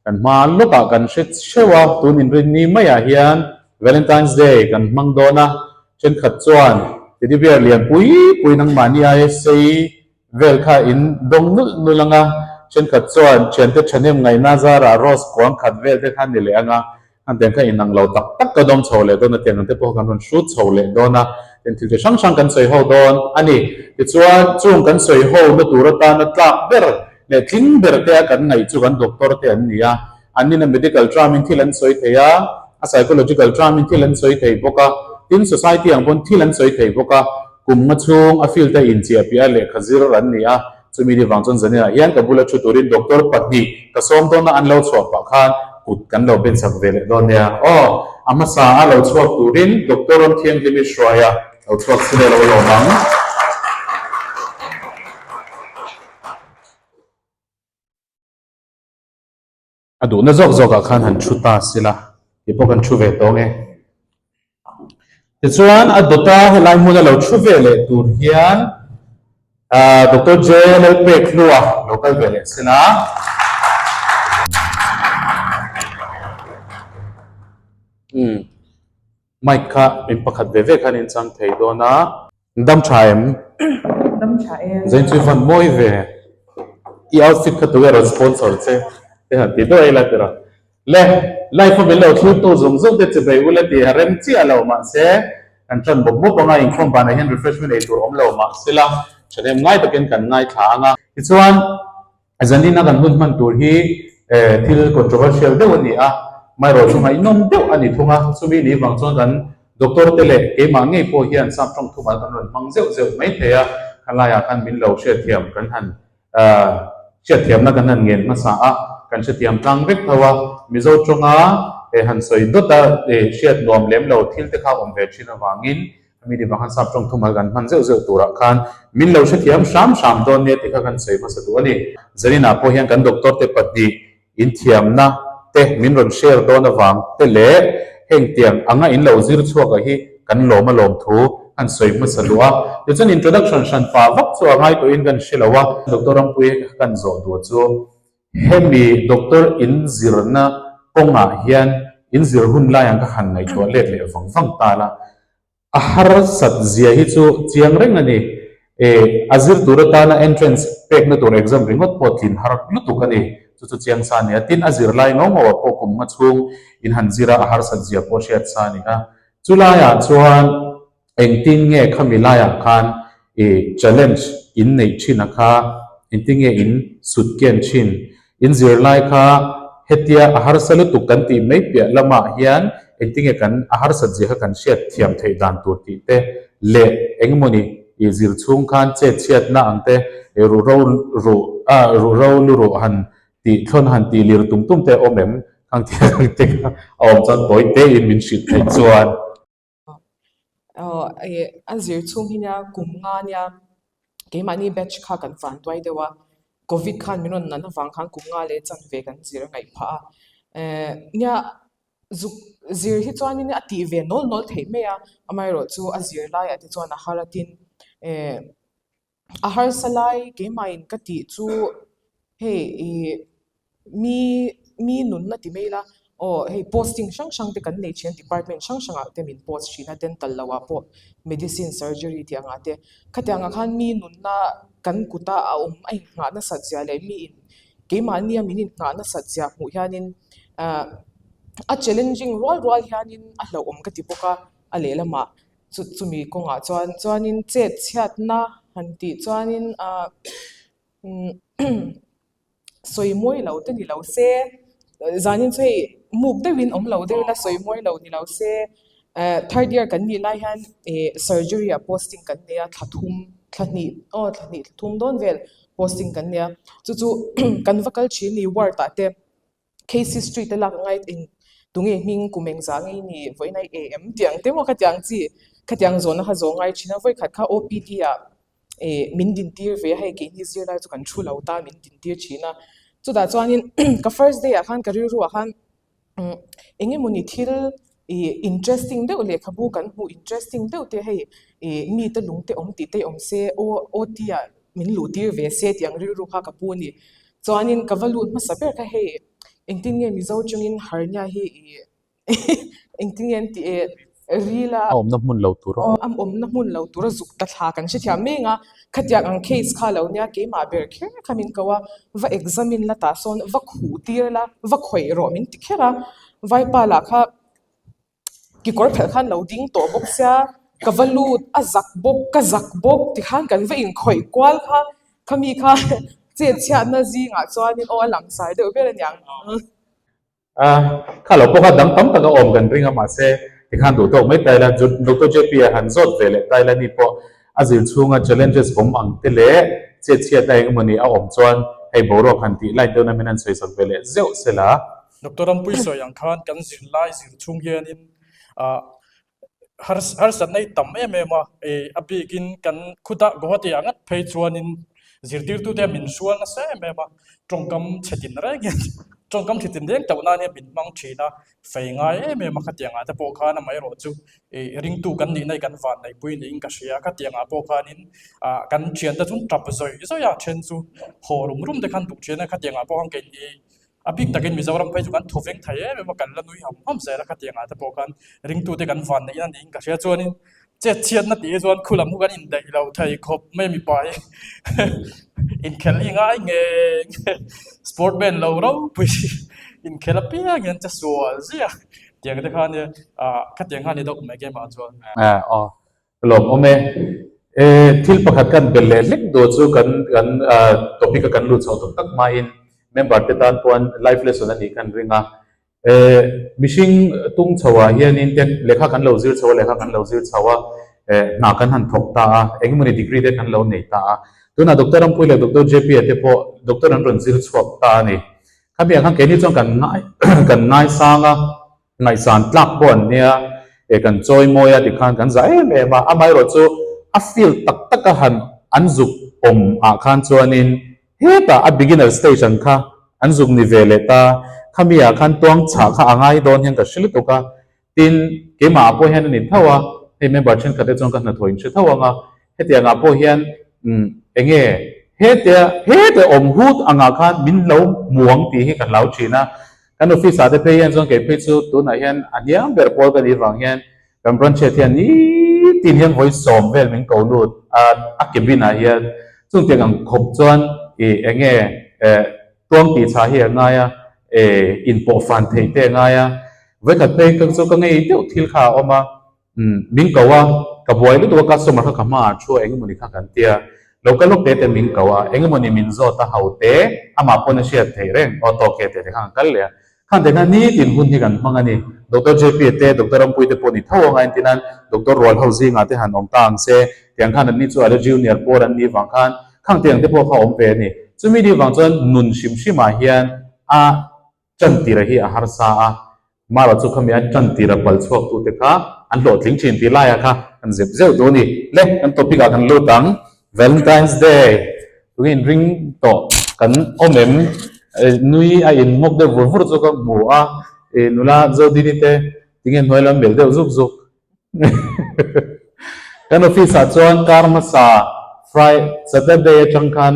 Kan hma lawkah kan hre theuh a, tun inrinni maiah hian Valentine's Day kan hmang dawn a, thenkhat chuan teddy bear lian pui pui nangmahni aia sei vel kha in dawng nulh nulh ang a, thenkhat chuan thiante thahnem ngaihna zarah rose kuang khat vel te kha ni leh ang a, An tiang kha inang lo tak tak ka dawm chho leh dawn a, tiang ang te pawh kan rawn hrut chho leh dawn a, tin thil chi hrang hrang kan sawi ho dawn a ni. Tichuan, chung kan sawi ho na tur atana tlak ber leh tling ber te a kan ngaih chu kan doctor te an ni a, an nina medical term in thil an sawi thei a, a psychological term in thil an sawi thei bawk a, tin society ang pawn thil an sawi thei bawk a, kum nga chhung a field a inchiah piah a lehkha zir an ni a, Chumi ni vang chuan zaninah hian ka bula thu turin doctor pahnih ka sawm dawn a, an lo chhuah pah khan kut kan lo ben sak ve leh dawn nia. Aw, a hmasa a lo chhuak turin doctor ram thianghlim i hruai a, lo chhuak si leh lo lawm ang. A duhna zawk zawkah khan han thu ta sila, kei pawh kan thu ve tawng e. Tichuan, a dawta helai hmuna lo thu ve leh tur hian Doctor J. Lalpekhlua lo kal ve leh sila. Umm, mic kha in pakhat ve ve khan in chang thei dawn a. Dam tha em? Dam tha em. Zain chu van mawi ve. I outfit kha tu erawh sponsor che te han ti duai ila tiraw. Le, life a min lo thlir tu zung zung te chi bei ula ti a rem chiah lo mahse kan tan bawp bawp anga inkhawm banah hian refreshment ei tur awm lo mahsela thahnem ngai takin kan ngaithla anga. Tichuan Zanin a kan hun hman tur hi thil controversial deuh a ni a, amaherawh chu ngaihnawm deuh a ni thung a, chumi ni vang chuan kan doctor te leh keimah ngei pawh hian sap tawng thumal kan rawn hmang zeuh zeuh mai thei a, khalaiah khan min lo hriatthiam kan han hriatthiamna kan han ngen hmasa a, kan hrethiam tlang vek tho a, Mizo tawnga han sawi dawt a hriat nuam lem lo thil te kha awm ve thin avangin Mi ni vang han sap tawng thumal kan hman zeuh zeuh turah khan min lo hrethiam hram hram dawn nia tih kha kan sawi hmasa duh a ni. Zaninah pawh hian kan doctor te pahnih inthiamna te min rawn share dawn avang te leh heng tiang anga in lo zir chhuak ah hi kan lawm a lawm thu kan sawi hmasa duh a. Tichuan introduction hran pah vak chu a ngai tawhin kan hre lo a. Doctor Rampuii kan zawh duh chu Hemi doctor in zirna kawngah hian in zir hun lai ang ka han ngaihtuah let leh vang vang ta la, a harsat zia hi chu chiang reng a ni. E, a zir tur atana entrance pekna tur exam ringawt pawh tlin har lutuk a ni. Chu chu chiang sa a ni a. Tin, a zir lai ngau ngau ah pawh kum nga chhung in han zir a, a harsat zia pawh hriat sa a ni a. Chulaiah chuan Engtin nge khami laiah khan i challenge in neih thin a kha, engtin nge in sut ken thin? In zirlai kha hetia a harsa lutuk kan tih mai piah lamah hian engtin nge kan a harsat zia kha kan hriat thiam theih dan tur tih te leh engemawni i zir chhung khan chet chhiatna ang te ruhro ruh ah ruhro luruh han tih thlawn han tih lir tum tum te a awm em? Khang thil te kha a awm chuan tawi te in min hrilh theih chuan. A zir chhung hi nia kum nga nia keimahni batch kha kan van tuai deuh a covid khan min rawn nan avang khan kum nga leh chan ve kan zir a ngaih phah a eh nia zuk zir hi chuanin a tih ve nawl nawl theih mai a amaherawh chu a zir laiah te chuan a har a tin eh A harsa lai keimahin ka tih chu hei ih mi mi nunna ti mai ila aw hei posting hrang hrang te kan nei thin a department hrang hrangah te min post thin a dental loh ah pawh medicine surgery tih angah te khatiang ah khan mi nunna kan kuta a awm a inhnghah nasat zia leh mi in keimahnia min inhnghah nasat zia hmuh hianin ah a challenging rual rual hianin a hlauhawm ka ti bawk a a lehlamah. Chu chumi kawngah chuan chuanin chet chhiatna han tih chuanin ah sawi mawi lo te ni lo se zanin chu hei muk deuhin awm lo deuh ila sawi mawi lo ni lo se eh third year kan nih lai hian ih surgery ah posting kan nei a thla thum thla hnih aw thla hnih thla thum dawn vel posting kan nei a chu chu kan va kal thin ni ward ah te. Casey Street a lak ngai eng tunge hming kum eng zah ngei ni vawiin a i em tih ang te maw khatiang chi khatiang zawhna kha zawh ngai thin a vawikhat kha OPD ah ih min din tir ve a hei keini zirlai chu kan thu lo ta min din tir thin a chutah chuanin ka first day ah khan ka rilru ah khan umm eng emawni thil ih interesting deuh lehkhabu kan hmuh interesting deuh te hei ih mite lung te awm tih te awm se OT ah min luh tir ve se tih ang rilru kha ka pu a ni. Chuanin ka va lut hmasa ber kha hei Engtin nge Mizo chungin hernia hi i engtin nge an tih e ril a A awmna hmun lo tur a. A awmna hmun lo tur a zuk ta thla kan hrethiam meng a, khatiang ang case kha lo nia keimah ber kher kha min ko a, va examine la tah sawn va khuh tir la, va khawih rawh min ti kher a, vaipa lah kha kekawr phelh khan lo ding tawh bawk sia, ka va lut a zak bawk ka zak bawk tikhan kan va inkhawih kual kha, khami kha chet chhiatna zingah chuanin aw a langsar deuh ber aniang. A, kha lo pawh kha dang tam tak a awm kan ring a, mahse tikhan duh tawk mai ta ila, Doctor JP a han zawt ve leh ta ila ni pawh a zir chhunga challenges awm ang te leh chet chhiatna eng emaw ni a awm chuan hei boruak han tih light deuhna min han sawi sak ve leh zeuh sela. Doctor Rampuii sawi ang khan kan zirlai zir chhung hianin harsatna hi tam em em a, a bikin kan khutah Guwahati ah ngat phei chuanin zirtirtute min hrual nasa em em a, tawngkam chhe tin reng hian tawngkam chhe tin reng tauh nan hian min hmang thin a, fei ngai em em a khatiang ah te pawh khan amaherawh chu ih ringtu kan nihna hi kan van neihpui niin ka hria, khatiang ah pawh khanin ah kan thiante chu tap zawih zawih a, then chu haw rum rum te khan duh thin a, khatiang ah pawh khan keini A bik takin Mizoram phei chu kan thaw veng thei em em a, kan la nui ham ham zel a, khatiang ah te pawh khan ringtute kan van neih na niin ka hria. Chuanin chet chhiatna tih hi chuan khu lam khu kan indaih lo thei khawp mai a mipa hi inkhelh hi ngai nge nge sportman lo ropui inkhelh apiang hian che sual ziah tiang te kha nia ah khatiang kha a ni deuh mai game ah chuan. Aw Ka lawm awm e. E, thil pakhat kan belh leh hlek duh chu kan kan topic a kan lut chho tak tak hmain member te tan pawh life lesson a nih khan ring a. E, mihring tung chho ah hianin te lehkha kan lo zir chho a, lehkha kan lo zir chho a, e, hna kan han thawk ta a, engemawni degree te kan lo nei ta a. Tunah Doctor Rampuii leh Doctor JP a te pawh doctor an rawn zir chhuak ta a ni. Khami ah khan keini chuan kan ngai kan ngaisang a. Ngaihsan tlak pawh an nia, e kan chawi mawi a tikhan kan za em em a, amaherawh chu a field tak tak a han an zuk awm ah khan chuanin hetah a beginner stage ang kha an zuk ni ve leh ta, khami ah khan tuang chhah kha a ngai dawn hian ka hre lutuk a, tin keimah ah pawh hian a ni tho a, hei member thenkhat te chuan ka hnathawh in hre tho ang a, hetiang ah pawh hian umm enge hetia hete awm hut angah khan min lo hmuang tih hi ka hlau thin a, Kan office ah te phei hian chuan kei phei chu tunah hian a hniam ber pawl ka nih vang hian kan branch head hian nitin hian vawi sawm vel min ko lut a, a cabin ah hian chung tiang ang khawp chuan ih eng nge eh tuang tih chhah hi a ngai a, eh inpawh fan theih te a ngai a, vawikhat phei ka chu ka ngei deuh thil kha a awm a, Umm, min ko a, ka buai lutuk a, customer kha ka hmaah thu a, engemawni kha kan tia, lo kal lawk te te min ko a, engemawni min zawt a, ho te, amah pawn a hriat theih reng, aw tawk e tih te kha kan kal leh a, khan te khan nitin hun hi kan hmang a ni, Doctor JP te, Doctor Rampuii te pawh ni tho anga entir nan Doctor rual ho zingah te han awm ta ang se, tiang khan anni chu a la junior pawl an nih vang khan khang tiang te pawh kha awm ve a ni, chumi ni vang chuan nun hrim hrimah hian a. Tantira hi a harsa a, Mara chu khami a tantira pal chhuaktute kha an hlawhtling thin tih laiah kha kan zep zeuh duh a ni. Le, kan topic ah kan lut ang. Valentine's Day, tunge inring tawh kan awm em? Nui a inngawk deuh vur vur chu ka hmu a, nula Zodini te tinge hnuai lam melh deuh zuk zuk. Kan office ah chuan kar hmasa Fri Saturday atang khan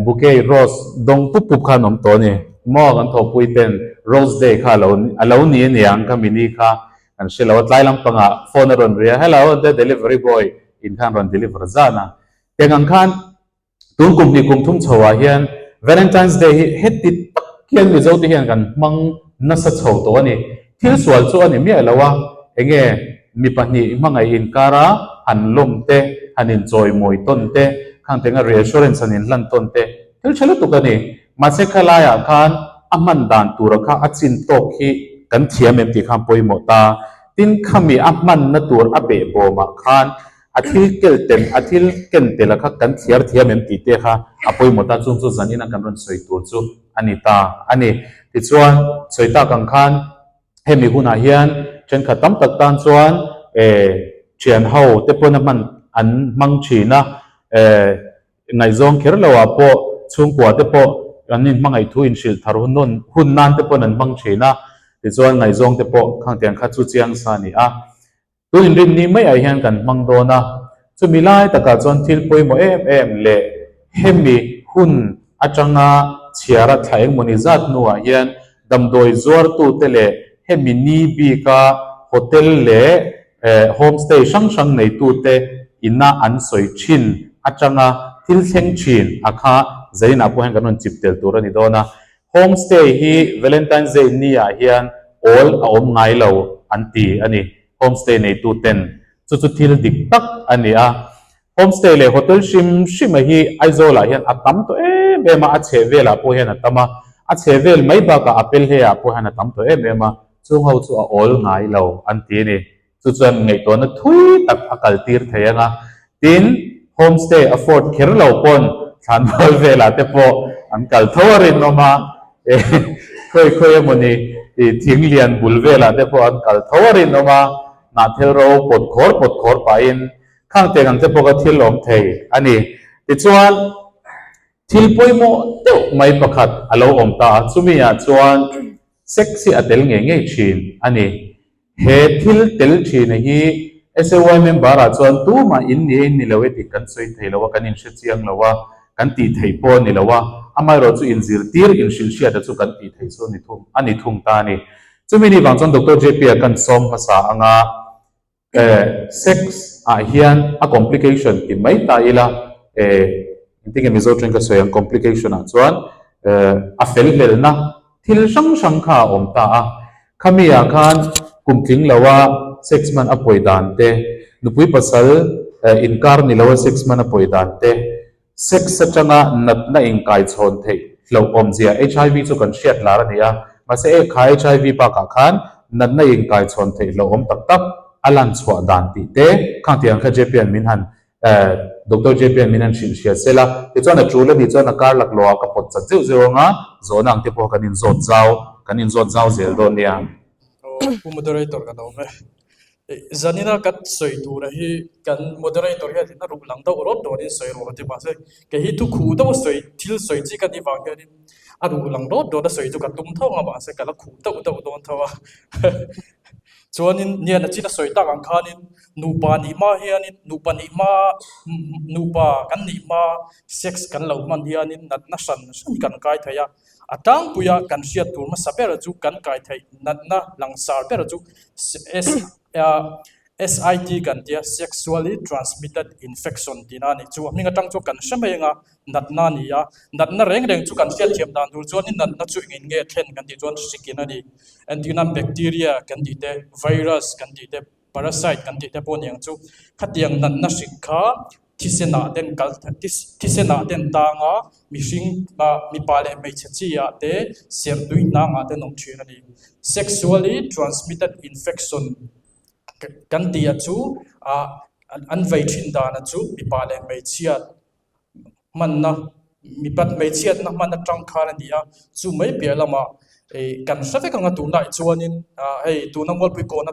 bouquet rose dawng pup pup khan awm tawh a ni. Maw kan thawhpui ten Rose Day kha alo alo ni aniang ka mini kha kan hre lo a, tlai lampangah phone a rawn ri a, hello the delivery boy in khan rawn deliver zan a. Tiang ang khan Tun kum hnih kum thum chho ah hian Valentine's Day hi heti tak hian Mizo te hian kan hmang nasa chho tawh a ni. Thil sual chu a ni miah lo a, enge mi pahnih hmangaih inkara han lawm te, han inchawimawi tawn te, khang tenga reassurance han inhlan tawn te, thil tha lutuk a ni. Mahse khalaiah khan a hman dan tura kha a chin tawk hi kan thiam em tih khan pawimawh ta. Tin, khami a hmanna tur a behbawmah khan A thil kel tel, a thil ken tel a kha kan thliar thiam em tih te kha a pawimawh ta, chung chu zanin a kan rawn sawi tur chu a ni ta a ni. Tichuan, sawi tak ang khan hemi hunah hian thenkhat tam tak tan chuan eh thian ho te pawn a hman an hmang thin a, eh ngaihzawng kher lo ah pawh chhungkua te pawh an inhmangaih thu inhrilh thar hun hun nan te pawn an hmang thin a, tichuan ngaihzawng te pawh khang tiang kha chu chiang sa a ni a. Tun inrinni maiah hian kan hmang dawn a, chumi lai takah chuan thil pawimawh em em leh hemi hun atanga chhiara thla engmawni zat hnuah hian Damdawi zuartute leh hemi ni bika hotel leh homestay hrang hrang neitute ina an sawi thin atanga thil thleng thin a kha zainah pawh hian kan rawn chip tel tur a ni dawn a. Homestay hi Valentine's Day ni ah hian awl a awm ngai lo an ti a ni homestay neituten. Chu chu thil dik tak a ni a. Homestay leh hotel hrim hrim a hi Aizawl ah hian a tam tawh em em a, a chheh vel ah pawh hian a tam a, a chheh vel mai bakah a pelhe ah pawh hian a tam tawh em em a, chung ho chu a awl ngai lo an ti a ni. Chu chuan ngaihtuahna thui tak a kal tir thei ang a, tin homestay afford kher lo pawn thlanmual velah te pawh an kal tho a rinawm a, khawi khawi emawni thing lian bul velah te pawh an kal tho a rinawm a, hnahthel ro pawt khawr pawt khawr pahin Khang teng ang te pawh ka thil awm thei a ni. Tichuan, thil pawimawh deuh mai pakhat a lo awm ta a, chumi ah chuan sex hi a tel ngei ngei thin a ni. He thil tel thina hi SAY member ah chuan tumah in ni e in ni lo e tih kan sawi thei lo a, kan inhre chiang lo a, kan tih theih pawh a ni lo a, amaherawh chu inzirtir, inhrilhhriata chu kan tih theih chu a ni thung a ni thung ta a ni. Chumi ni vang chuan Doctor JP a kan sawm hmasa anga, Eh sex ah hian a complication ti mai ta ila eh engtin nge Mizo tawng ka sawi ang complication ah chuan eh a fel hlelna thil hrang hrang kha a awm ta a, khami ah khan kum tling lo a sex hman a pawi dan te, nupui pasal eh inkar ni lo a sex hman a pawi dan te, Sex atanga natna inkaichhawn theih hlauhawmzia HIV chu kan hriat lar a ni a, mahse e kha HIV bakah khan natna inkaichhawn theih hlauhawm tak tak a lan chhuah dan tih te khang tiang kha JPN min han eh Doctor JPN min han hrilh hria sela tichuan a tul a nih chuan a kar laklawh ah ka pawt chat zeuh zeuh anga zawhna ang te pawh kan inzawt zau kan inzawt zau zel dawn nia. Aw Pu Moderator ka lo ve. Zanina ka sawi tura hi kan moderator hian a ruh lang deuh rawt dawnin sawi rawh a ti mahse kei hi thu khuh deuh a sawi thil sawi chi ka nih vang hianin a ruh lang rawt dawt a sawi chu ka tum tho ang a mahse ka la khuh deuh deuh dawn tho a chuanin nian a chin a sawi tak ang khanin nupa nih hma hianin nupa nih hma nupa kan nih hma sex kan lo hman hianin natna hran hran kan kai thei a. A tlangpuia kan hriat tur hmasa ber chu kan kai theih natna langsar ber chu SIT kan tia Sexually Transmitted Infection tihna a nih chu. A hming atang chuan kan hre mai anga natna a ni a. Natna reng reng chu kan hriat thiam dan tur chuanin natna chu engin nge thlen kan tih chuan hrikin a ni. Entirnan bacteria kan tih te, virus kan tih te, parasite kan tih te pawh a ni ang chu. Khatiang natna hrik kha Thisenah ten kal thisenah ten tang a, mihring ah mipa leh hmeichhe chi ah te serh tui hnang ah ten awm thin a ni. Sexually transmitted infection kan tih ah chu ah an vei thin dan ah chu mipa leh hmeichhia hmanna mipat hmeichhiatna hman atang khan a ni a, chu mai piah lamah ih kan hre vek ang a tunlai chuanin ah hei tuna Mualpui kawhna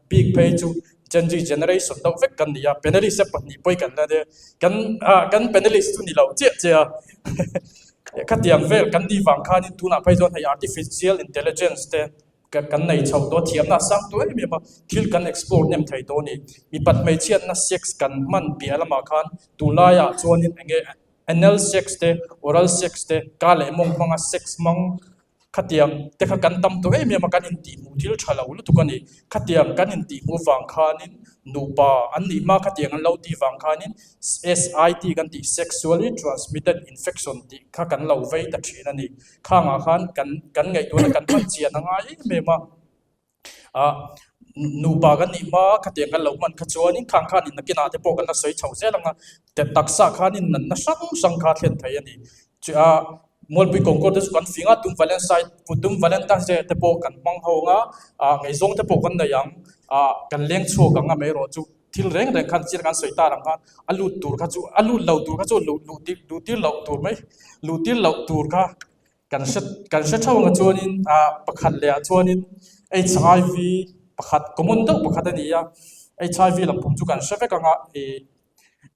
bik phei chu Gen Z generation deuh vek kan ni a, panelist te pahnih pawh hi kan la nia, kan ah kan panelist chu ni lo chiah chiah a khatiang vel kan nih vang khanin tunah phei chuan hei artificial intelligence te kan nei chho tawh a, thiamna a sang tawh em em a, thil kan explore hnem thei tawh a ni. Mipat hmeichhiatna sex kan hman piah lamah khan tunlaiah chuanin eng nge anal sex te, oral sex te, ka leh mawng hmanga sex hmang Khatiang te kha kan tam tawh em em a, kan intihhmuh thil tha lo lutuk a ni. Khatiang kan intihhmuh vang khanin nupa an nih hma khatiang an lo tih vang khanin SIT kan tih Sexually Transmitted Infection tih kha kan lo vei ta thin a ni. Khangah khan kan kan ngaihtuahna kan hman chian a ngai em em a. Ah nupa kan nih hma khatiang kan lo hman kha chuanin khang khanin nakinah te pawh kan la sawi chho zel ang a, taksa khanin natna hrang hrang kha a thlen thei a ni. Chu a Mualpui kawngkaw te chu kan fing a, tum Valentine tum Valentine's Day te pawh kan hmang ho ang a, ah ngaihzawng te pawh kan nei ang, ah kan leng chhuak ang a mai erawh chu thil reng reng khan chian kan sawi tar ang khan a lut tur kha chu a lut lo tur kha chu luh luh tir luh tir loh tur mai luh tir loh tur kha Kan hre kan hre theuh anga chuanin ah pakhat leh ah chuanin HIV pakhat common deuh pakhat a ni a, HIV lampum chu kan hre vek anga ih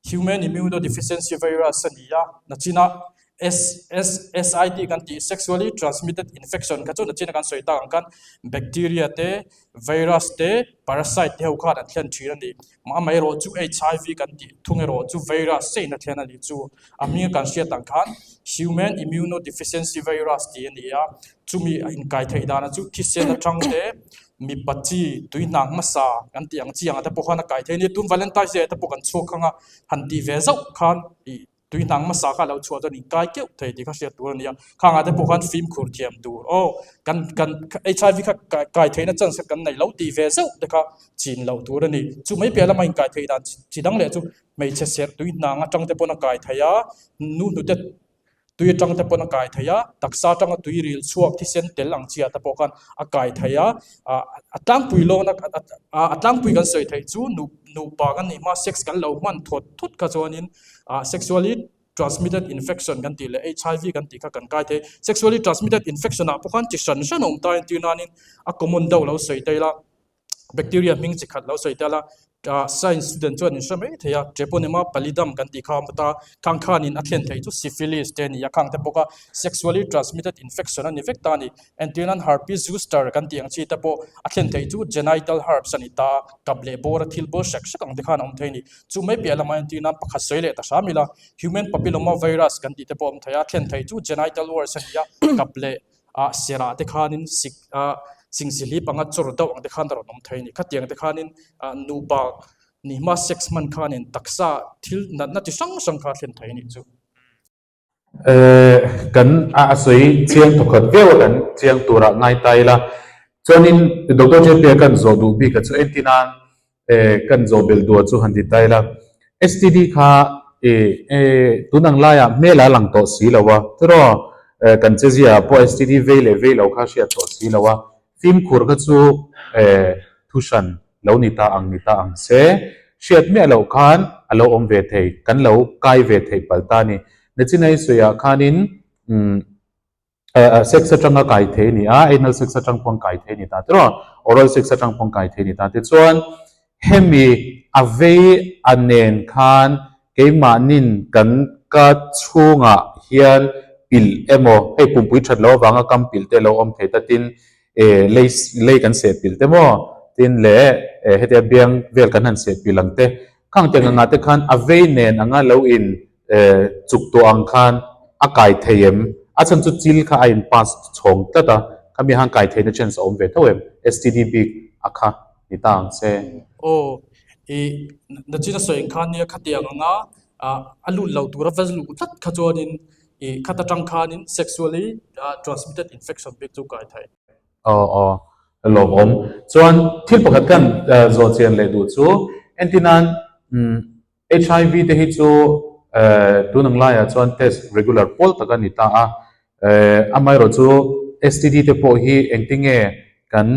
human immunodeficiency virus a ni a, nachinah. SSID kan tih sexually transmitted infection kha chu nachina kan sawi tak ang khan bacteria te virus te parasite te ho khan an thlen thin a ni. Amaherawh chu HIV kan tih thung erawh chu virus chiah in a thlen a ni chu a hminga kan hriat ang khan human immunodeficiency virus tih a ni a, chumi a inkai theih dana chu thisen atang te mipa chi tui hnang hmasa kan tih ang chi ang te pawh khan a kai thei a ni. Tun Valentine's Day ah te pawh kan chhuak khang a, han tih ve zauh khan ih tui hnang hmasa kha a lo chhuah chuan inkai keuh thei tih kha hriat tur a ni a, khangah te pawh khan fimkhur thiam tur aw kan kan HIV kha kai theihna chance kha kan neih lo tih ve zauh te kha chin loh tur a ni. Chu mai piah lama inkai theih dan chi dang leh chu hmeichhe serh tui hnang atang te pawn a kai thei a, nu hnute tui atang te pawn a kai thei a, taksa atanga tui ril chhuak thisen tel ang chiah te pawh khan a kai thei a, a tlangpui lawna a tlangpui kan sawi theih chu nupa kan nih hma sex kan lo hman thawt thut kha chuanin sexually transmitted infection kan tih leh HIV kan tih kha kan kai thei. Sexually transmitted infection ah pawh khan chi hran hran a awm ta a entir nanin a common deuh lo sawi ta ila bacteria hming chi khat lo sawi ta ila science student chuan in hre mai thei a treponema pallidum kan tih kha a awm ta khang khanin a thlen theih chu syphilis te a ni a khang te bawk a sexually transmitted infection a ni vek ta a ni. Entir nan herpes zoster kan tih ang chi te pawh a thlen theih chu genital herpes a ni ta a kap leh bawr a thil bawr hrek hrek ang te khan a awm thei a ni. Chu mai piah lamah entir nan pakhat sawi leh ta hram ila, human papilloma virus kan tih te pawh a awm thei a, thlen theih chu genital warts a ni a, kap leh ah serah te khanin sik ah singsihlip anga chawr deuh ang te khan a rawn awm thei a ni. Khatiang te khanin ah nupa ni hma sex hman khanin taksa thil natna chi hrang hrang kha a thlen thei a nih chu. Kan a sawi chiang thawkhat viau a kan chiang turah ngai ta ila. Chuanin Doctor JP a kan zawh duh bik a chu entin nan kan zawh belh duh a chu han ti ta ila. STD kha tun ang laiah hmel a lang tawh si lo a, tiraw kan che ziaah pawh STD vei leh vei lo kha hriat tawh si lo a, fimkhur kha chu thu hran lo ni ta ang ni ta ang se, hriat miah loh khan a lo awm ve thei, kan lo kai ve theih palh ta a ni. Nachinai sawiah khanin umm sex atanga kai thei a ni a, anal sex atang pawn kai thei a ni ta tiraw, oral sex atang pawn kai thei a ni ta. Tichuan hemi a vei a nen khan keimahnin kan ka chhungah hian pilh emaw, hei pumpui that loh avanga kam pilh te a lo awm thei ta tin e lei lei kan seh pilh te maw tin leh e hetia biang vel kan han seh pilh ang te khang tiang anga te khan a vei nen anga lo in e chuk tawh ang khan a kai thei em a chhan chu chil kha a in pass chhawng tlat a khami han kai theihna chance a awm ve tho em STD bik a kha ni ta ang se. Aw i nachin a sawi ang khan nia khatiang anga a lut lo tura va luh tlat kha chuanin I khat atang khanin sexually transmitted infection bik chu kai thei. Aw aw lawmawm. Chuan thil pakhat kan zawh chian leh duh chu entinan HIV te hi chu tun ang laiah chuan test regular pawl tak a ni ta a, amaherawh chu STD te pawh hi engtinge Kan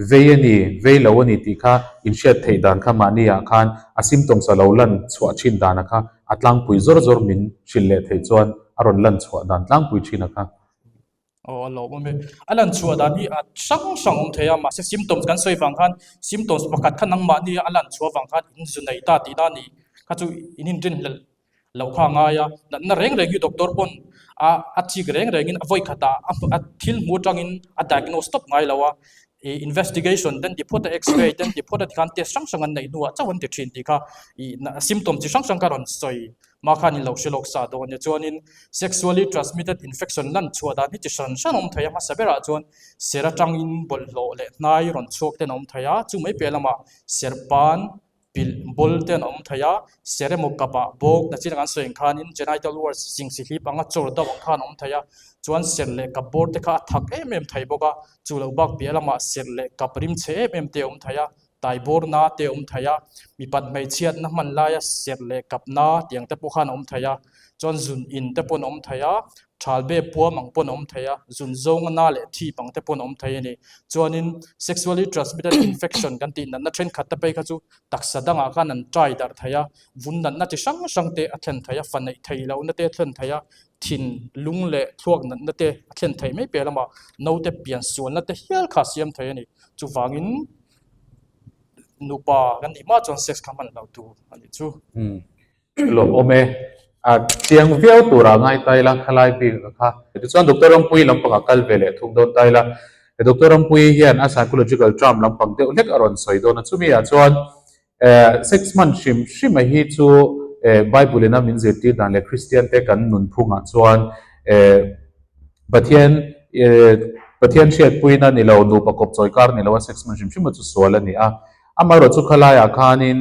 vei a ni, vei lo a ni tih kha inhriat theih dan kha mahni ah khan a symptoms a lo lan chhuah thin dan a kha a tlangpui zawr zawr min hrilh leh theih chuan a rawn lan chhuah dan tlangpui thin a kha. Aw a lawm awm e. A lan chhuah dan hi a hrang hrang awm thei a, mahse symptoms kan sawi vang khan symptoms pakhat kha nangmahni a lan chhuah vang khan in zu nei ta tihna a ni kha chu in inrinhlelh loh kha a ngai a, natna reng reng hi doctor pawn a a chik reng rengin a vawi khatah a a thil hmu atangin a diagnose tawp ngai lo a, ih investigation te an ti phawt a, x-ray te an ti phawt a tikhan test hrang hrang an neih hnuah chauh an ti thin tih kha ih symptom chi hrang hrang kha rawn sawi hma khan in lo hre lawk sa dawn nia. Chuanin sexually transmitted infection lan chhuah dan hi chi hran hran a awm thei a, hmasa berah chuan ser atangin bawlhhlawh leh hnai rawn chhuak ten a awm thei a, chu mai piah lamah serpan Pilh bawl te an awm thei a, ser emaw kap ah bawk nachin ang an sawi ang khanin genital warts singsi hlip anga chawr deuh ang khan a awm thei a, chuan ser leh kap bawr te kha a thak em em thei bawk a, chu lo bak piah lamah ser leh kap rim chhe em em te a awm thei a, tai bawr na te a awm thei a, mipat hmeichhiatna hman laia ser leh kap na tiang te pawh khan a awm thei a, chuan zun in te pawn a awm thei a, thalbe puam ang pawn a awm thei a, zun zawnga na leh thip ang te pawn a awm thei a ni. Chuanin sexually transmitted infection kan tih natna thenkhat te phei kha chu taksa dangah khan an tai darh thei a, vun natna chi hrang hrang te a thlen thei a, fa neih theih lohna te a thlen thei a, thin, lung leh thluak natna te a thlen thei mai piah lamah naute pian sualna te hial kha a siam thei a ni. Chuvangin nupa kan nih hma chuan sex kha hman loh tur a nih chu. Lawmawm e. A chiang viau turah ngai ta ila khalai bik a kha. Tichuan Doctor Rampuii lampangah kal ve leh thung dawn ta ila, Doctor Rampuii hian a psychological term lampang deuh hlek a rawn sawi dawn a, chumi ah chuan sex hman hrim hrim a hi chu Bible in a min zirtir dan leh Christian te kan nunphungah chuan Pathian Pathian hriatpuina ni lo, nupa kawp chawi kar ni lo a sex hman hrim hrim a chu sual a ni a. Amaherawhchu chu khalaiah khanin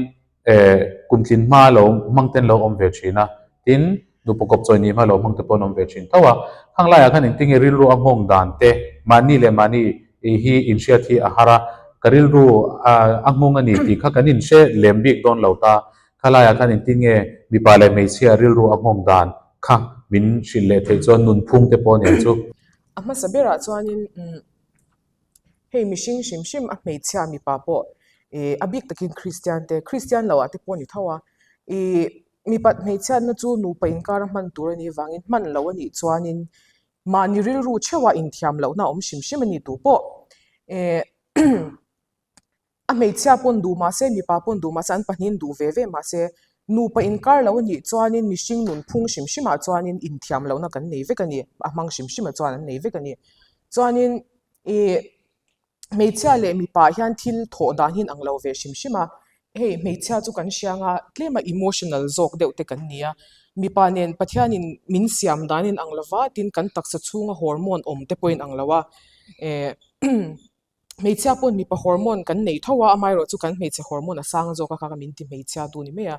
Kum tlin hma lo hmang ten lo awm ve thin a, tin, nupa kawp chawi ni hma lo hmang te pawh an awm ve thin tho a. Khang laiah khan engtinge rilru a nghawng dan te, mahni leh mahni hi inhriat hi a har a, ka rilru a nghawng a ni tih kha kan inhre lem bik dawn lo ta. Kha laiah khan engtinge mipa leh hmeichhia rilru a nghawng dan kha min hrilh leh theih chuan nunphung te pawh nen chu. A hmasa berah chuanin Hei mihring hrim hrim a hmeichhia mipa pawh ih a bik takin Kristian te Kristian loh ah te pawh a ni tho a ih mipat hmeichhiatna chu nupa inkar a hman tur a nih vangin hman loh a nih chuanin mahni rilru theuh a inthiam lohna a awm hrim hrim a ni tu pawh eh A hmeichhia pawn duh mah se, mipa pawn duh mah se, an pahnihin duh ve ve mah se, nupa inkar lo a nih chuanin mihring nunphung hrim hrimah chuanin inthiam lohna kan nei vek a ni, a hmang hrim hrimah chuan an nei vek a ni. Chuanin ih hmeichhia leh mipa ah hian thil thawh dan hi an ang lo ve hrim hrim a, hei hmeichhia chu kan hria anga tlema emotional zawk deuh te kan ni a, mipa nen Pathianin min siam dan in ang lo va, tin kan taksa chhunga hormone awm te pawhin ang lo a, eh Hmeichhia pawn mipa hormone kan nei tho a, amaherawh chu kan hmeichhe hormone a sang zawk a kha kha min ti hmeichhia tu ni mai a.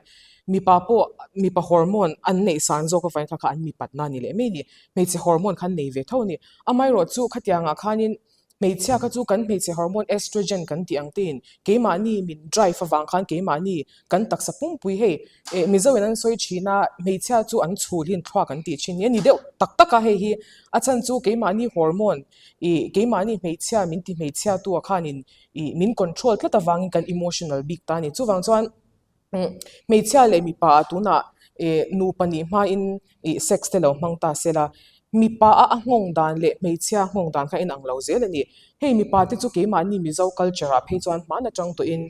Mipa pawh mipa hormone an neih san zawk avangin kha kha an mipatna a ni leh mai a ni. Hmeichhe hormone kha an nei ve tho a ni. Amaherawh chu khatiangah khanin hmeichhia kha chu kan hmeichhe hormone estrogen kan tih ang tein keimahni min drive avang khan keimahni kan taksa pumpui hei eh Mizo in an sawi thin a hmeichhia chu an chhul hi an thluak an tih thin hi a ni deuh tak tak a hei hi a chhan chu keimahni hormone Ih, keimahni hmeichhia min ti hmeichhia tu ah khanin ih min control tlat avangin kan emotional bik ta a ni. Chuvang chuan hmeichhia leh mipa ah tunah ih nupa nih hmain ih sex te lo hmang ta se la, mipa a a nghawng dan leh hmeichhia nghawng dan kha inang lo zel a ni. Hei mipa te chu keimahni Mizo culture ah phei chuan hman atang tawhin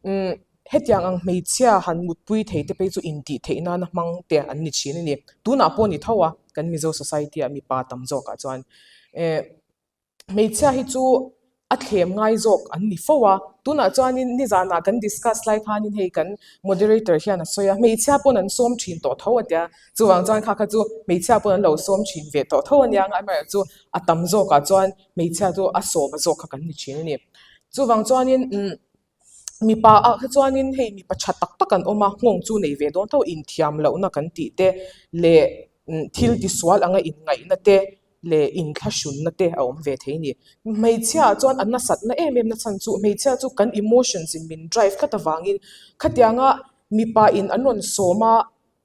umm Hetiang ang hmeichhia han mutpui thei te phei chu intih theih nana hmang te an ni thin a ni. Tunah pawh ni tho a, kan Mizo society ah mipa tam zawkah chuan eh hmeichhia hi chu a thlem ngai zawk an ni fo a. Tunah chuanin nizanah kan discuss lai khanin hei kan moderator hian a sawi a, hmeichhia pawn an sawm thin tawh tho a tia. Chuvang chuan kha kha chu hmeichhia pawn an lo sawm thin ve tawh tho a nia, amaherawhchu a tam zawkah chuan hmeichhia chu a sawm a zawk kha kan ni thin a ni. Chuvang chuanin umm. Mipa ah kha chuanin hei mipa tha tak tak an awm a, nghawng chu nei ve dawn tho inthiam lohna kan tih te leh thil tisual anga inngaihna te leh inthlahrunna te a awm ve thei a ni. Hmeichhia ah chuan a nasatna em em na chhan chu hmeichhia chu kan emotions in min drive tlat avangin khatianga mipa in an rawn sawm a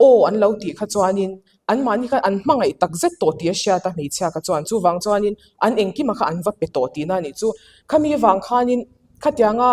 Aw an lo tih kha chuanin anmahni khan an hmangaih tak zet tawh tih a hriat a hmeichhia kha chuan. Chuvang chuanin an engkima kha an va pe tawh tihna a nih chu. Khami vang khanin khatianga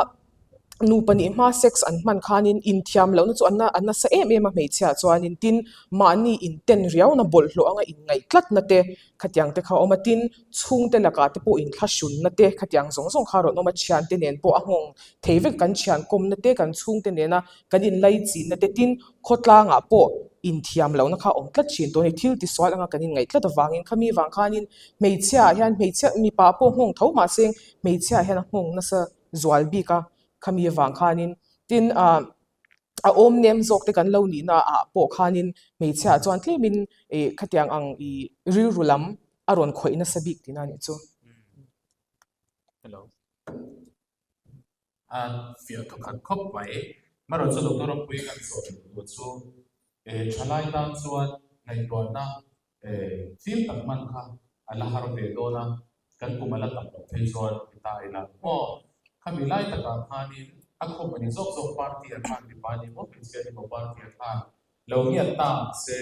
nupa nih hma sex an hman khanin inthiam lohna chu an nasa em em a hmeichhia chuanin tin mahni inten riauna bawlhhlawh anga inngaih tlatna te khatiang te kha a awm a. Tin chhungte lakah te pawh inthlahrunna te khatiang zawng zawng kha a rawn awm a. Thiante nen pawh a nghawng thei vek kan thian kawmna te kan chhungte nena kan inlaichinna te tin khawtlangah pawh inthiam lohna kha a awm tlat thin tawh a ni. Thil tisual anga kan inngaih tlat avangin khami vang khanin hmeichhia ah hian hmeichhia mipa pawh nghawng tho mahse hmeichhia ah hian a nghawng nasa zual bik a khami avang khanin tin ah a awm nem zawk te kan lo nihna ah pawh khanin hmeichhia ah chuan tlemin ih khatiang ang ih rilru lam a rawn khawih nasa bik tihna a nih chu. Hello. A fiah tha khat khawp mai. Marawh chu Doctor Ropui kan zawh duh tur chu thalai tan chuan ngaihtuahna fim tak hman kha a la har ve dawn a, kan kum a la tam loh phei chuan ti ta ila maw? Khami lai takah khanin a khawm a ni zawk zawk party ah khan mipa ni maw hmeichhia ni maw party ah khan lo ngiat ta ang se,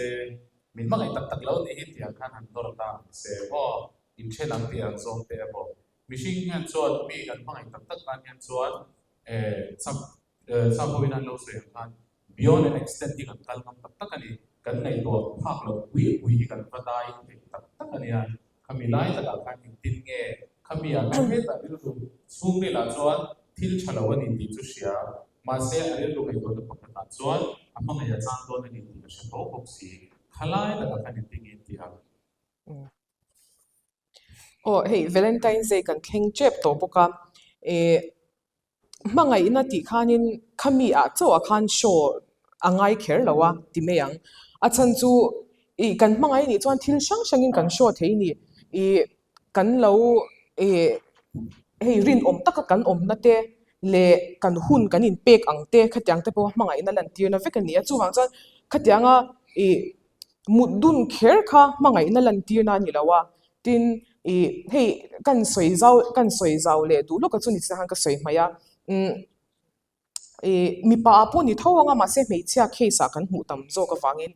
min hmangaih tak tak lo nih hi tih ang khan han nawr ta ang se maw? Inthen ang tih ang zawng te emaw Mihring hian chuan mi kan hmangaih tak tak tan hian chuan chak chak hoin an lo sawi ang khan beyond an extent hi kan kal ngam tak tak a ni. Kan ngaihtuah phak loh pui pui hi kan va dai thei tak tak a nia. Khami lai takah khan engtin nge khami ah khan hetah rilru chhungrilah chuan thil tha lo a ni tih chu hria. Mahse a rilru ngaihtuahna pakhatah chuan a hmangaih a chang dawn a ni tih ka hre tho bawk si. Khalai takah khan engtin nge in ti ang? Aw hei Valentine's Day kan thleng tep tawh bawk a, eh hmangaihna tih khanin khami ah chauh ah khan show a ngai kher lo a ti mai ang. A chhan chu ih kan hmangaih nih chuan thil hrang hrangin kan show thei a ni. Ih kan lo ih hei rinawm taka kan awmna te leh kan hun kan inpek ang te khatiang te pawh hmangaihna lantirna vek a ni a. Chuvang chuan khatianga ih mut dun kher kha hmangaihna lantirna a ni lo a. Tin, ih hei kan sawi zau kan sawi zau leh duh lawk a chu ni chiang khan ka sawi hmaih a. Umm ih mipa ah pawh ni tho ang a mahse hmeichhia case ah kan hmuh tam zawk avangin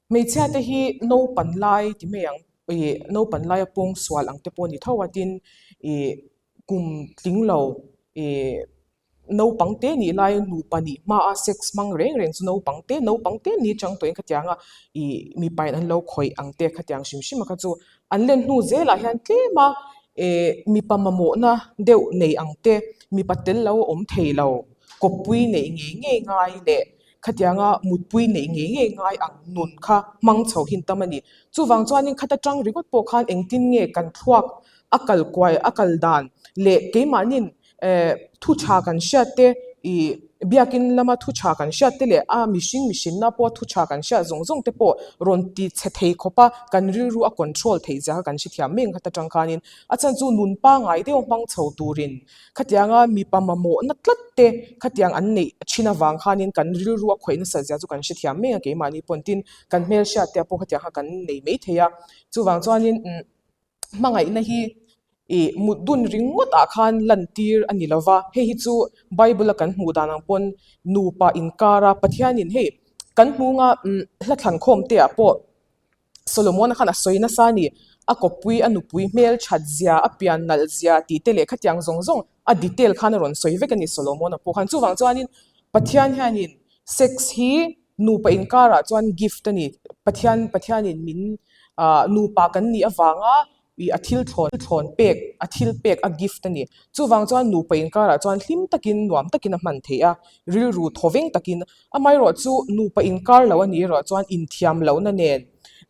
hmeichhia te hi naupan lai ti mai ang ih naupan laia pawngsual ang te pawh ni tho a tin ih kum tling lo ih naupang te nih lai nupa nih hmaa sex hmang reng reng chu naupang te naupang te ni chang tawhin khatiang a ih mipa in an lo khawih ang te khatiang hrim hrim a kha chu an len hnu zelah hian tlem a eh mipa mamawhna deuh nei ang te mipa tel lo awm thei lo kawppui neih ngei ngei ngai leh khatianga mutpui neih ngei ngei ngai ang nun kha hmang chho hin tam a ni. Chuvang chuanin khata tang ringawt pawh khan engtin nge kan thluak a kal kuai a kal dan leh keimahnin eh thu tha kan hriat te ih biakin lama thu tha kan hriat te leh a mihring mihrinna pawh thu tha kan hriat zawng zawng te pawh rawn ti chhe thei khawp a kan rilru a control theih zia kha kan hrethiam mek ang khat atang khanin a chhan chu nun pangngai deuh hmang chho turin khatianga mipa mamawhna tlat te khatiang an neih thin avang khanin kan rilru a khawih nasat zia chu kan hrethiam mek a keimahni pawn tin kan hmelhriat te pawh khatiang kha kan nei maithei a chuvang chuanin umm. Hmangaihna hi ih mut dun ringawt ah khan lantir a ni lova, hei hi chu Bible a kan hmuh dan ang pawn nupa inkar a Pathianin hei kan hnunga hla thlan khawm te ah pawh Solomon-a khan a sawi nasa a ni, a kawppui a nupui hmel that zia a pian nalh zia tih te leh khatiang zawng zawng a detail khan a rawn sawi vek a ni Solomon-a pawh khan. Chuvang chuanin Pathian hianin sex hi Nupa inkarah chuan gift a ni. Pathian Pathianin min ah nupa kan nih avanga ih a thil thlawn thlawn pek a thil pek a gift a ni. Chuvang chuan nupa inkarah chuan hlim takin nuam takin a hman theih a, rilru thawveng takin. Amaherawh chu nupa inkar lo a nih erawh chuan inthiam lohna nen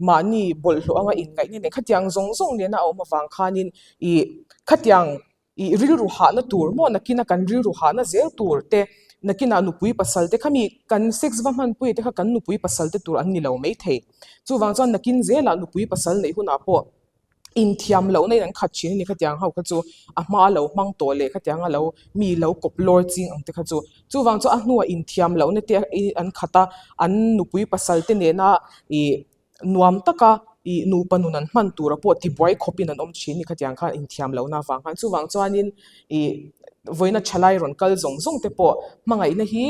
mahni bawlhhlawh anga inngaihna nen khatiang zawng zawng nena a awm avang khanin ih khatiang Ih rilru hahna tur maw nakina kan rilru hahna zel tur te, nakinah nupui pasal te khami kan sex va hmanpui te kha kan nupui pasal te tur an ni lo maithei. Chuvang chuan nakin zelah nupui pasal neih hunah pawh inthiam lohna in an khat thin a ni khatiang ho kha chu a hma lo hmang tawh leh khatiang a lo mi lo kawp lawr ching ang te kha chu. Chuvang chuan a hnuah inthiam lohna te an khat a, an nupui pasal te nena ih Nuam taka ih nupa nun an hman tura pawh tibuai khawpin an awm thin ni khatiang khan inthiam lohna avang khan. Chuvang chuanin ih vawiina thalai rawn kal zawng zawng te pawh hmangaihna hi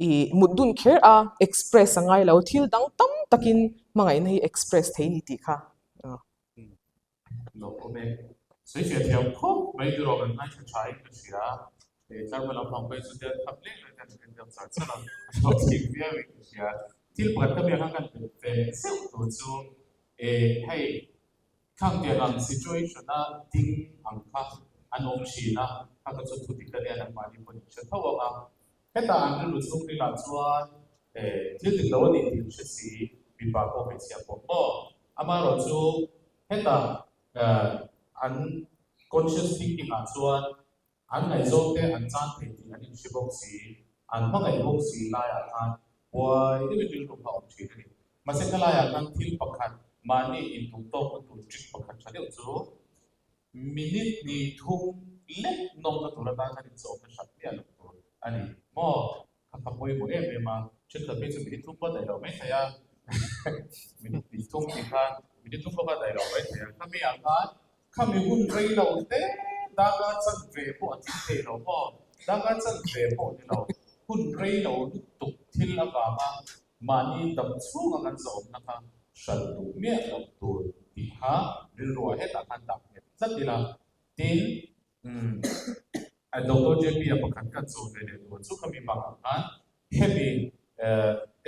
ih mut dun kher a express a ngai lo thil dang tam takin hmangaihna hi express thei ni tih kha. Lo awm e. Sawifiah thiam khawp mai tur awm an ngaithla tha in ka hria. Hei tlarhma lampang pawhin chu tel khap lek lek hian kan en deuh char char a, a hlawh thik viau in ka hria. Thil pakhat ka biak khan kan belh ve zeuh tur chu eh hei khang tiang ang situation a ding ang kha an awm thin a, kha ka chu thu dik a nia nangmahni pawhin in hre tho ang a. Hetah an rilru chhungril ah chuan eh thil dik lo a nih tih an hre si, mipa pawh hmeichhia pawh maw? Amaherawh chu hetah an conscious thinking ah chuan an ngaihzawng te an chan thei tih an inhre bawk si, an hmangaih bawk si laiah khan buai deuhin rilru kha a awm thin a ni. Mahse khalaiah khan thil pakhat mahni intum tawkna tur trick pakhat tha deuh chu minute hnih thum lek nawmna tur atan khan inchawmna hrat miah loh tur a ni maw? Kha kha pawimawh em em a, thenkhat phei chu minute thum pawh a daih loh mai thei a, minute hnih thum tih khan minute thum pawh kha a daih loh mai thei a, khami ah khan khami hun rei lo te darkar chanve pawh a tling thei lo maw? Darkar chanve pawh ni lo, hun rei lo lutuk thil avanga mahni dam chhunga kan zawmna kha hralh duh miah loh tur tih kha rilruah hetah khan dah nghet tlat ila, tin umm Doctor JP-a pakhat kan chaw ve leh tur chu khami bakah khan hemi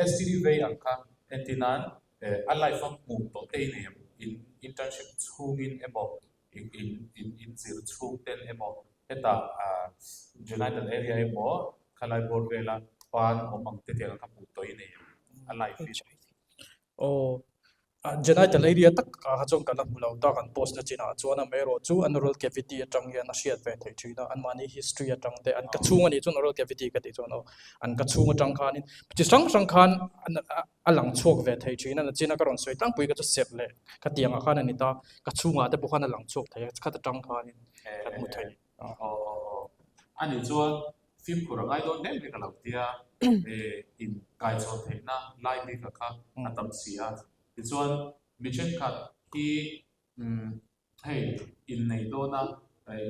STD vei ang kha entir nan a life a hmuh tawh te in em in internship chhungin emaw in in in zir chhung ten emaw hetah United area emaw khalai bawr vela pan awm ang te tiang ang kha hmuh tawh in ei em a life in. Aw. Genital area tak ah kha chuan ka la hmu lo ta kan post na chinah chuan amaherawh chu an oral cavity atang hian a hriat ve theih thin a, anmahni history atang te an ka chhung a nih chuan oral cavity ka tih chuan aw an ka chhung atang khanin chi hrang hrang khan a lang chhuak ve thei thin a, nachina ka rawn sawi tlangpui kha chu serh leh ka tiangah khan a ni ta, ka chhungah te pawh khan a lang chhuak thei a, khat atang khanin kan hmu thei. A nih chuan fimkhur a ngai dawn hle mai ka lo tia, in kaichhawn theihna lai bik a kha a tam si a. Tichuan mi thenkhat hi hei innei dawna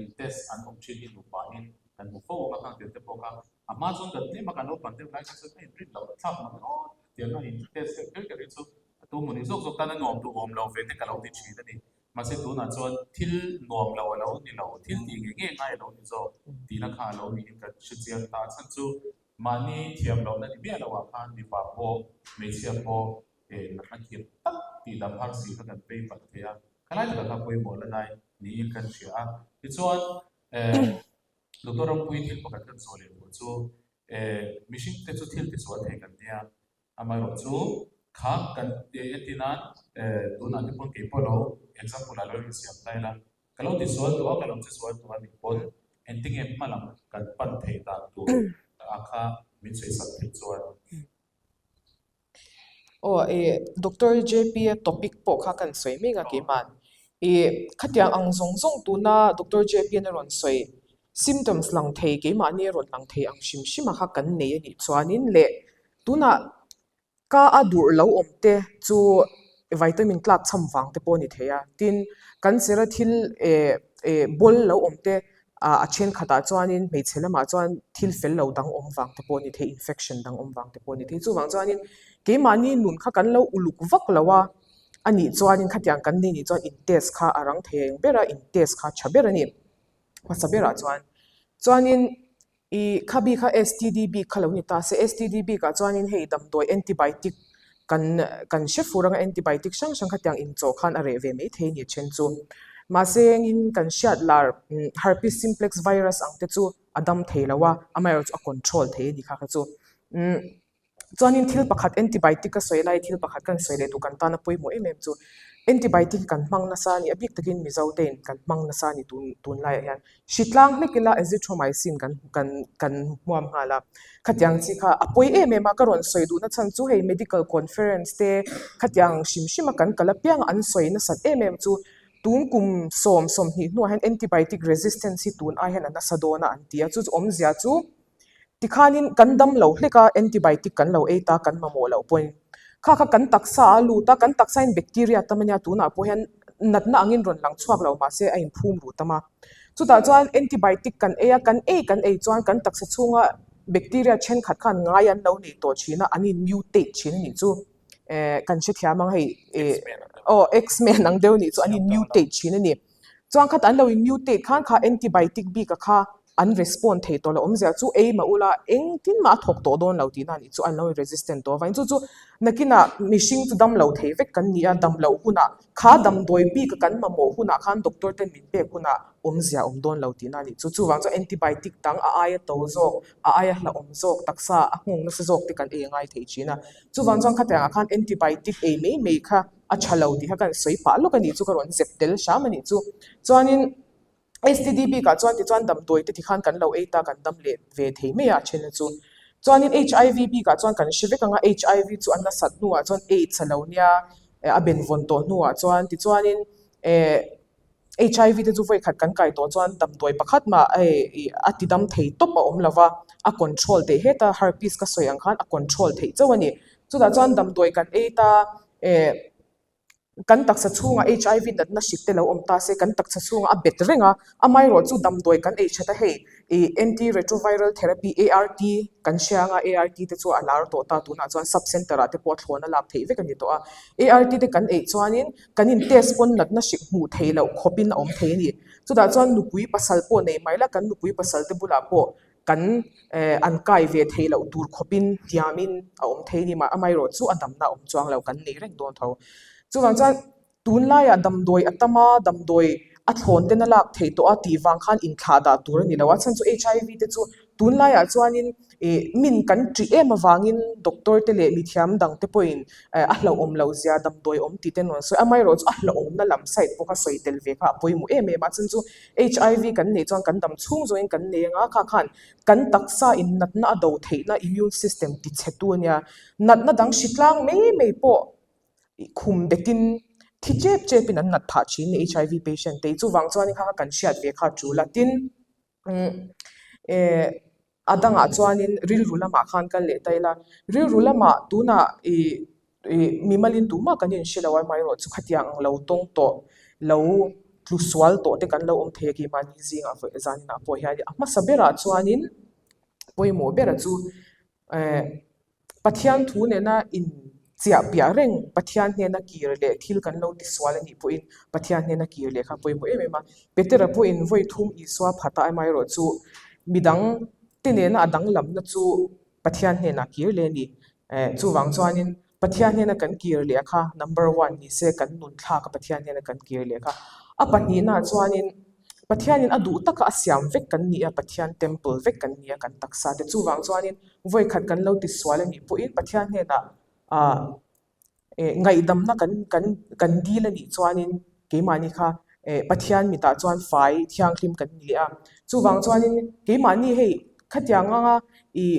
in test an awm thin hi nupain kan hmu fo ang a, khang tel te pawh kha a hma chuan kan tlem a, kan naupang deuh lai kha chuan a inrin loh thlak mang aw tiang a in test deuh kher kher hi chu a tu mawni zawk zawk tan a nuam duhawm lo ve te ka lo ti thin a ni. Mahse tunah chuan thil nuam lo a lo ni lo, thil tih ngei ngei ngai a lo ni zawk tihna kha a lo niin ka hre chiang ta. A chhan chu mahni thiam lohna ni miah loah khan mipa pawh, hmeichhia pawh eh natna khirh tak tih dam har si kha kan pei palh thei a, khalai takah kha pawimawh la lai niin kan hria a. Tichuan eh Doctor Rampuii thil pakhat kan sawi leh tur chu eh mihringte chu thil tisual thei kan nia, Amaherawh chu kha kan entir nan tunah te pawn kei pawh lo example ah lo insiam ta ila, ka lo tisual tawh a, ka lo chisual tawh a nih pawn engtinge hma lam kan pan theih dan tur a kha min sawisak theih chuan. Aw eh Doctor JP a topic pawh kha kan sawi mek a keimah. Ih khatiang ang zawng zawng tuna Doctor JP an a rawn sawi symptoms lang thei keimahni a rawn lang thei ang hrim hrim a kha kan nei a nih chuanin leh Tunah ka a durh lo awm te chu vitamin tlak cham vang te pawh a ni thei a, tin kan chera thil eh eh bawl lo awm te ah a thenkhatah chuanin hmeichhe lamah chuan thil fel lo dang awm vang te pawh a ni thei, infection dang awm vang te pawh a ni thei. Chuvang chuanin keimahni nun kha kan lo uluk vak lo a, a nih chuanin khatiang kan ni nih chuan in test kha a rang thei ang ber a, in test kha a tha ber a ni hmasa berah chuan. Chuanin I kha bik kha STD bik kha lo ni ta se, STD bikah chuanin hei damdawi antibiotic kan kan hre fur anga antibiotic hrang hrang khatiang inchawh khan a reh ve mai thei a ni a then chu. Mahse engin kan hriat lar herpes simplex virus ang te chu a dam thei lo a, amaherawhchu a control thei a ni kha kha chu. Umm. Chuanin thil pakhat antibiotic ka sawi lai thil pakhat kan sawi leh duh kan tana pawimawh em em chu antibiotic hi kan hmang nasa a ni a bik takin Mizo te in kan hmang nasa a ni tun tunlaiah hian hritlang hlek ila azithromycin kan kan kan hmuam nghal a khatiang chi kha a pawi em em a ka rawn sawi duhna chhan chu hei medical conference te khatiang hrim hrim a kan kal apiang an sawi nasat em em chu tun kum sawm sawmhnih hnuah hian antibiotic resistance hi tun ai hian a nasa dawn a an ti a chu chu awmzia chu. Tikhanin kan dam lo hlek a, antibiotic kan lo ei ta, kan mamawh loh pawhin kha kha kan taksa a lut a, kan taksain bacteria tam a nia tunah pawh hian natna angin rawn lang chhuak lo mahse a inphum ru tam a. Chutah chuan antibiotic kan ei a, kan ei kan ei chuan kan taksa chhunga bacteria thenkhat khan ngai an lo nei tawh thin a, an in mutate thin a nih chu. Eh kan hrethiam ang hei eh aw X-men ang deuh a nih chu an in mutate thin a ni. Chuan khat an lo in mutate khan kha antibiotic bik a kha an respond thei tawh lo awmzia chu ei mah ula engtin mah a thawk tawh dawn lo tihna a nih chu an lo in resistant tawh avangin chu chu nakinah mihring chu dam lo thei vek kan ni a dam loh hunah kha damdawi bik a kan mamawh hunah khan doctor ten min pek hunah awmzia a awm dawn lo tihna a nih chu chuvang chuan antibiotic dang a aia to zawk a aia hlauhawm zawk taksa a nghawng nasa zawk te kan ei a ngai thei thin a chuvang chuan khatiangah khan antibiotic ei mai mai kha a tha lo tih kha ka sawi pah lawk a nih chu ka rawn zep tel hram a nih chu chuanin STD bikah chuan tichuan damdawi te tikhan kan lo ei ta kan dam leh ve thei mai a a then chu chuanin HIV bikah chuan kan hre vek ang a HIV chu a nasat hnuah chuan AIDS a lo nia a benvawn tawh hnuah chuan tichuanin eh HIV te chu vawi khat kan kai tawh chuan damdawi pakhat mah hei a ti dam thei tawp a awm lo va, a control theih heta herpes ka sawi ang khan a control theih chauh a ni. Chutah chuan damdawi kan ei ta eh kan taksa chhungah HIV natna hrik te lo awm ta se kan taksa chhungah a bet reng a, amaherawh chu damdawi kan ei that a hei ih anti retroviral therapy ART kan hria anga ART te chu a lar tawh ta tunah chuan sub center ah te pawh a thlawn a lak theih vek a ni tawh a, ART te kan ei chuanin Kan in test pawn natna hrik hmuh theih loh khawpin a awm thei a ni. Chutah chuan nupui pasal pawh nei mai la, kan nupui pasal te bulah pawh kan eh an kai ve theih loh tur khawpin hniamin a awm thei a ni. Amaherawh chu a damna a awm chuang lo, kan nei reng dawn tho. Chuvang chuan tunlaiah damdawi a tam a, damdawi. A thlawn ten a lak theih tawh a tih vang khan inthlah dah tur a ni lo a, chhan chu HIV te chu tunlaiah chuanin ih min kan ṭih em avangin doctor te leh mithiam dang te pawhin a hlauhawm loh zia damdawi awm tih te an rawn sawi a, amaherawhchu chu a hlauhawmna lam side pawh kha sawi tel ve kha a pawimawh em em a, chhan chu HIV kan neih chuan kan dam chhung zawngin kan nei anga kha khan kan taksa in natna a do theihna immune system ti chhe tu a nia, natna dang hritlang mai mai pawh khum betin thi chep chepin an nat phah thin HIV patient te chuvang chuanin kha kha kan hriat ve kha a tul a tin eh a dangah chuanin rilru lamah khan kal leh ta ila rilru lamah tunah ih ih mimalin tumah kan inhre lo a amaherawhchu khatiang ang lo tawng tawh lo tlu sual tawh te kan lo awm thei a keimahni zingah zaninah pawh hian a hmasa berah chuanin pawimawh bera chu eh. Pathian thu nena in chiah piah reng, Pathian hnena kir leh thil kan lo ti sual a nih pawhin Pathian hnena kir leh kha pawimawh em em a. Petera pawhin vawi thum Isua phat a amaherawh chu midang te nena a danglamna chu Pathian hnenah kir leh a ni. Eh, chuvang chuanin Pathian hnena kan kir leh kha number one ni se kan nun thlak a Pathian hnena kan kir leh kha. A pahnihnaah chuanin Pathianin a duh taka a siam vek kan ni a, Pathian temple vek kan ni a kan taksa te. Chuvang chuanin vawikhat kan lo ti sual a nih pawhin Pathian hnenah ah eh ngaihdamna kan kan kan dil a nih chuanin keimahni kha eh Pathian mitah chuan fai thianghlim kan ni leh a. Chuvang chuanin keimahni hei khatiang anga ih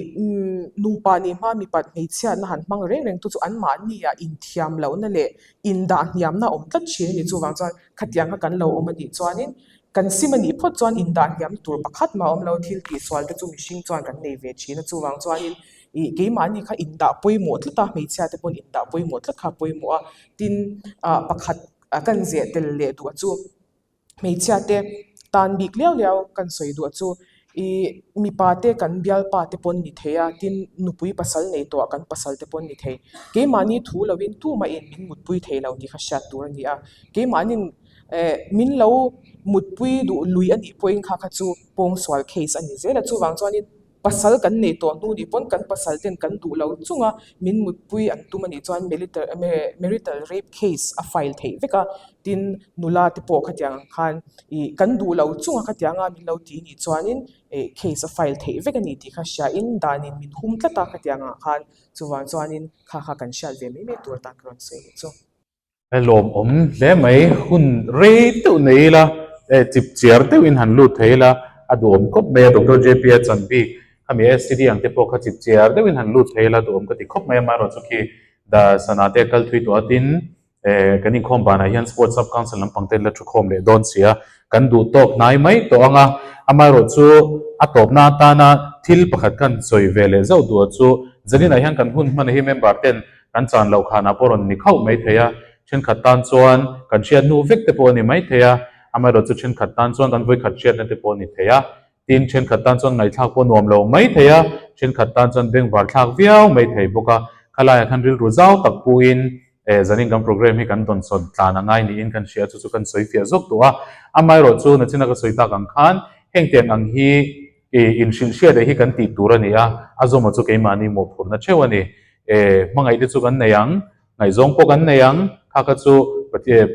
nupa nih hma mipat hmeichhiatna han hmang reng reng tu chu anmahni ah inthiam lohna leh indah hniamna a awm tlat thin a ni. Chuvang chuan Khatiang kha kan lo awm a nih chuanin kan sim a nih phawt chuan indah hniam tur pakhat mah a awm lo, thil tihsual te chu mihring chuan kan nei ve thin a, chuvang chuanin ih keimahni kha indah pawimawh tlat a, hmeichhia te pawn indah pawimawh tlat kha a pawimawh a, tin ah pakhat kan zeh tel leh duh a chu hmeichhia te tan bik liau liau kan sawi duh a chu Ih mipa te kan bialpa te pawn ni thei a, tin nupui pasal nei tawh kan pasal te pawn ni thei. Keimahni thu lovin tumahin min mutpui thei lo tih kha hriat tur a ni a. Keimahnin eh min lo mutpui duh lui a nih pawhin kha kha chu pawngsual case a ni zel a. Chuvang chuanin pasal kan nei tawh hnu nih pawn kan pasal ten kan duh lo chunga min mutpui an tum a nih chuan marital rape case a file theih vek a. Tin nula te pawh khatiang ang khan ih kan duh lo chunga khatianga min lo ti nih chuanin ih case a file theih vek a ni tih kha hriain danin min hum tlat a khatiang ah khan chuvang chuanin kha kha kan hriat ve mai mai tur atan ka rawn sawi leh chu. He lawmawm hle mai hun rei deuh nei ila eh chip chiar deuhin han lut thei ila a duhawm khawp mai a Doctor JP a chan bik khami STD ang te pawh kha chip chiar deuhin han lut thei ila duhawm ka ti khawp mai a amaherawhchu chu khi da sana te kal thui tawh a tin Eh, kan inkhawm banah hian Sports Sub Council lampang te la thukhawm leh dawn si a, kan duh tawk hnai mai tawh ang a. Amaherawhchu a tawpna atana thil pakhat kan sawi ve leh zauh duh chu zaninah hian kan hun hman hi member ten kan chan loh khanah pawh rawn ni khauh mai thei a, thenkhat tan chuan kan hriat hnu vek te pawh a ni mai thei a, amaherawhchu thenkhat tan chuan kan vawikhat hriatna te pawh a ni thei a. Tin, thenkhat tan chuan ngaihthlak pawh nuam lo mai thei a, thenkhat tan chuan bengvar thlak viau mai thei bawk a. Khalaiah khan rilru zau tak puin eh zanin kan program hi kan dawnsawn tlan a ngai niin kan hria chu chu kan sawi fiah zawk duh a. Amaherawh chu nachina ka sawi tak ang khan heng tiang ang hi ih inhrilh hriat eh hi kan tih tur a ni a, a zawma chu keimahni mawhphurhna theuh a ni. Eh hmangaih te chu kan nei ang, Ngaihzawng pawh kan nei ang, kha kha chu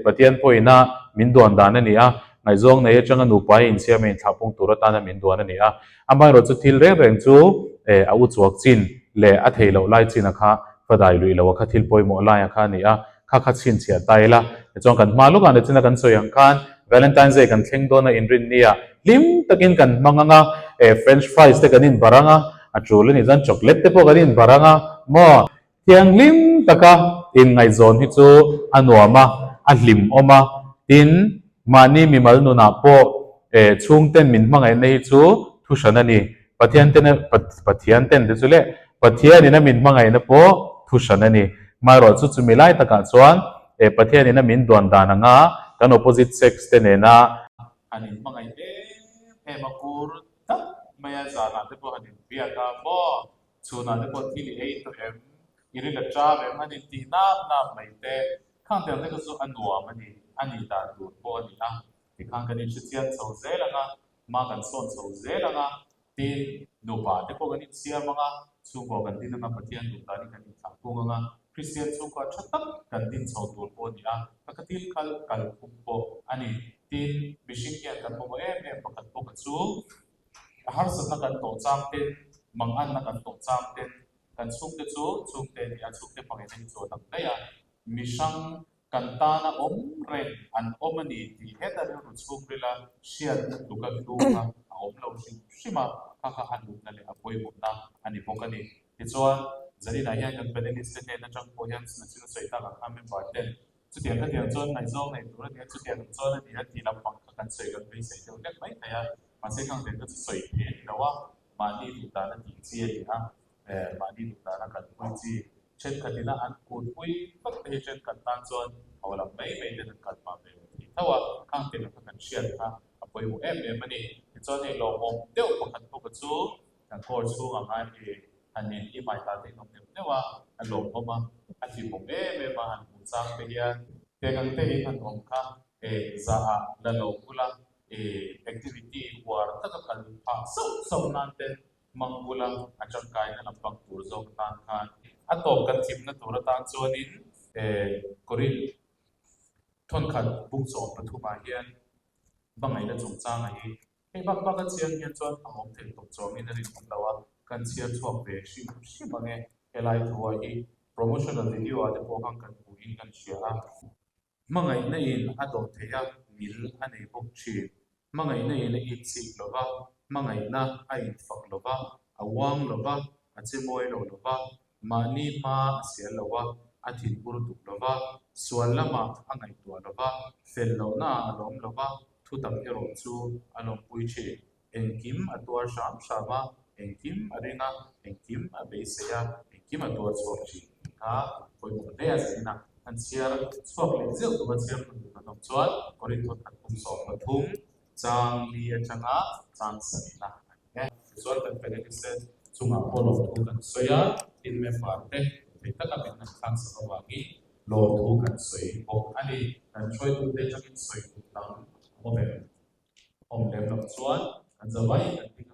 Pathian pawhina min duan dan a ni a, ngaihzawng nei atanga nupa i insiam a inthlahpung tur atana min duan a ni a. Amaherawh chu thil reng reng chu a u chuak chin leh a thei loh lai china kha fadai luih loh a kha thil pawimawh laia kha a ni a, kha kha chhinchhiah ta ila. Tichuan kan hma lawkah nachina kan sawi ang khan Valentine's Day kan thleng dawn a inrinnia hlim takin kan hmang ang a, French fries te kan inbar ang a, a tul a nih chuan chocolate te pawh kan inbar ang a maw? Thianghlim taka inngaihzawn hi chu a nuam a, a hlimawm a, tin, mahni mimal nunah pawh chhungten min hmangaihna hi chu thu hran a ni. Pathian ten Pathian ten te chu leh Pathianin a min hmangaihna pawh thu hran a ni. Hmaerawh chu chumi lai takah chuan Pathianin a min duan dan anga kan opposite sex te nena han inhmangaih em em a, kur tak maia zanah te pawh han inbiak a maw? Chhunah te pawh thil i ei tawh em? I ril a ṭam em? An intih nap nap mai te. Khang tiang te kha chu a nuam a ni, a nih dan tur pawh a ni a. Tikhan kan inhrechiang chho zel ang a, hma kan sawn chho zel ang a, tin nupa te pawh kan insiam ang a, chhungkaw kan din ang a, Pathian duh danin kan inthlah phung ang a. Kristian chhungkua tha tak kan din chho tur pawh a ni a, ka khatil kal kalphung pawh a ni. Tin, mihring hian kan mamawh em em pakhat bawk a chu, a harsatna kan tawh chang ten, manganna kan tawh chang ten, kan chhungte chu chhungte a ni a, chhungte hmangaihna hi chu a dang daih a, mihrang kan tana awm reng an awm a ni tih heta rilru chhungrila hriatna tluka hlunga a awm lo hrim hrim a, kha kha a nunna leh a pawimawhna a ni bawk a ni. Tichuan, Zaninah hian kan panelist te hnen atang pawh hian Nachin a sawi tak ang kha member ten chutiang khatiang chuan ngaihzawng nei tur a ni a, chutiang ang chuan a ni a tih lampang kha kan sawi kan beisei deuh hlek mai thei a, mahse khang nen kha chu sawi thei a ni lo a, mahni duh dan a tih chi a ni a. Mahni duh dana kan pui chi thenkhat ina an kut pui vak te hi thenkhat tan chuan ho lam mai mai ten an kal pah ve lo thei tho a, khang te kha kan hriat kha a pawimawh em em a ni. Tichuan hei lawmawm deuh pakhat bawka chu kan court chhungah ngai hei han in i hmai ta te in awm neuh neuh a, a lawmawm a, a hlimawm em em a han hmuh chang te hian tiang ang te in han awm kha zah ah la lo bula activity uar taka kal phah sauh sauh nan ten Hmang bula a tangkaina lampang tur zawk atan khan a tawp kan thimna tur atan chuanin Korinth thawnkhat bungchawm pathumah hian hmangaihna chungchanga hi hei bak bak a chiang hian chuan a awm thei tawp chuangin a rinawm lo a, kan chhiar chhuak ve hrim hrim ang e. Helai thua hi promotional video ah te pawh khan kan hmuhin kan hria a. Hmangaihna in a dawh theih a, mil a nei bawk thin. Hmangaihna in a inchik lo va, hmangaihna a infak lo va, a uang lo va, a che mawi lo lo va, mahni hma a sial lo va, a thinur duh lo va, sual lamah a ngaihtuah lo va, fel lohnaah a lawm lo va, thutak erawh chu a lawmpui thin. Engkim a tuar hram hram a, engkim a ring a, engkim a beisei a, engkim a tuar chhuak thin tih kha pawimawh hle a zin a. Kan chhiar chhuak leh zeuh duh a chhiar hun duh kan awm chuan Korinth khat kum 13 chang li atanga chang sarihna a ni e. Tichuan kan panelist-te chungah pawh lawmthu kan sawi a, tin member te thei taka min han thlak sak avangin lawmthu kan sawi bawk a ni. Kan hruaitute atangin sawi duh dang a awm em? Awm lem loh chuan kan zavai kan ding.